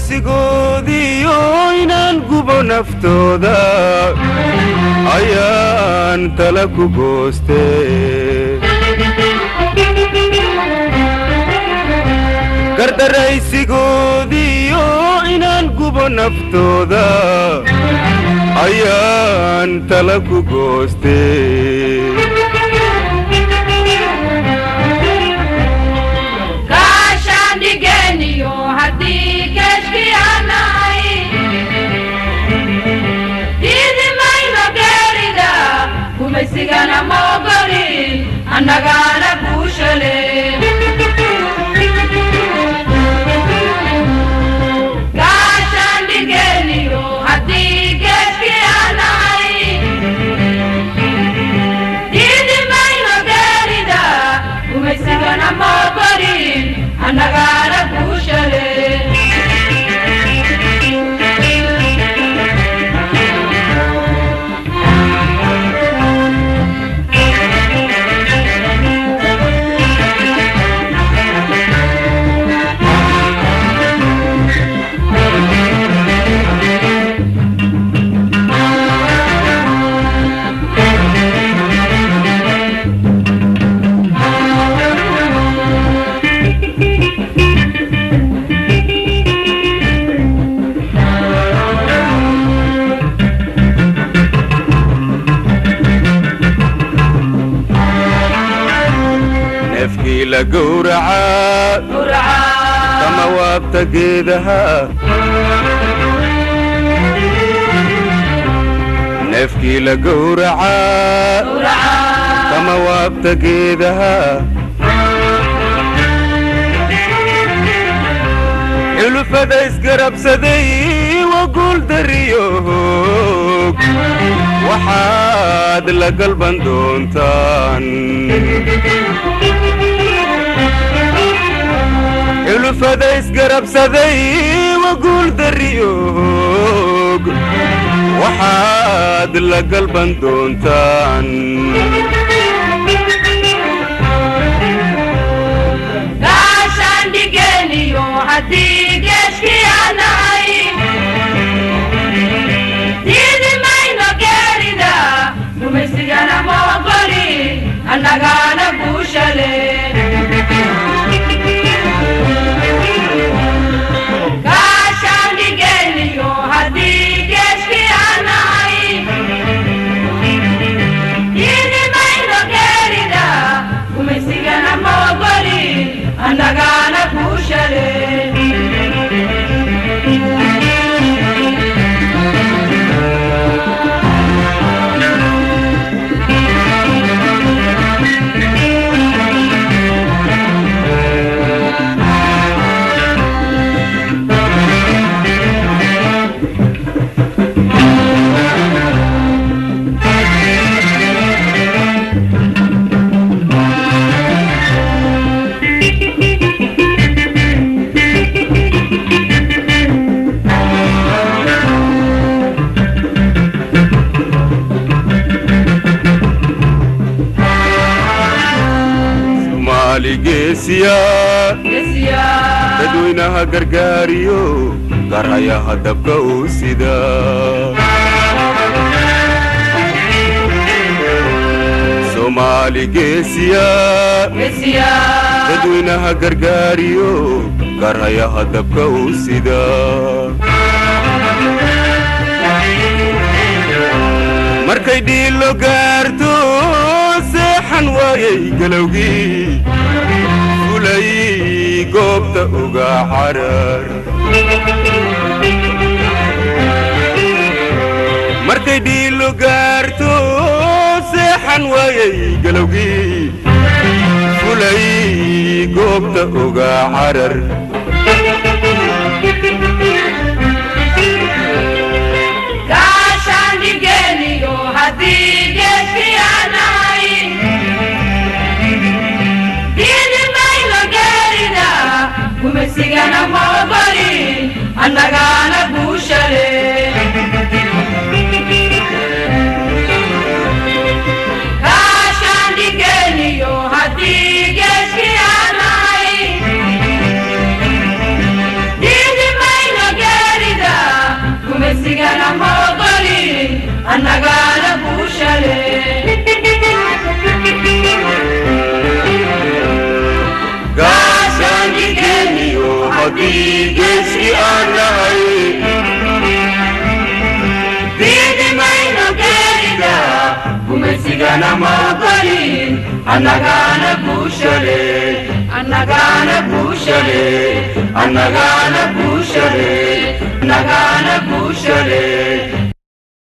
Gardaraysigoodiyo inaan gubo naftooda ayaan tala ku gooste. Gardaraysigoodiyo inaan gubo naftooda ayaan tala ku gooste. Gaashaandhigeeniyo haddii geeshkii aan nahay, diidi mayno geerida, gumaysigana ma ogolin, annagaana guushale. Gaashaandhigeeniyo haddii geeshkii aan nahay, diidi mayno geerida, gumaysigana ma ogolin, annagaana guushale. Neefkii la gowracaa kama waabta geedaha, neefkii la gowracaa kama waabta geedaha. Xulufada isgarabsaday waa guuldariyo hoog, waxaad la galban doontaan. Xulufada isgarabsaday waa guuldariyo hoog, waxaad la galban doontaan. Gaashaandhigeeniyo haddii geeshkii aan nahay, diidi mayno geerida, gumaysigana ma ogolin, annagaana guushale. Gaashaandhigeeniyo haddii geeshkii aan nahay, diidi mayno geerida, gumaysigana ma ogolin, annagaana guushale. Soomaali geesiya, dadweynaha gargaariyo garhayaha dabka uu sida. Soomaali geesiya, dadweynaha gargaariyo garhayaha dabka uu sida. Markay dhiilo gaarto seexan waayay galowgii, fulay goobta uga carar. Markay dhiilo gaarto seexan waayay galowgii, fulay goobta uga carar. Gaashaandhigeeniyo haddii geeshkii aan nahay, diidi mayno geerida, gumaysigana ma ogolin, annagaana guushale. Haddii geeski aan nahay, Diidi mayno geerida, gumaysigana ma ogolin. Annagaana guushale, annagaana guushale, annagaana guushale, annagaana guushale.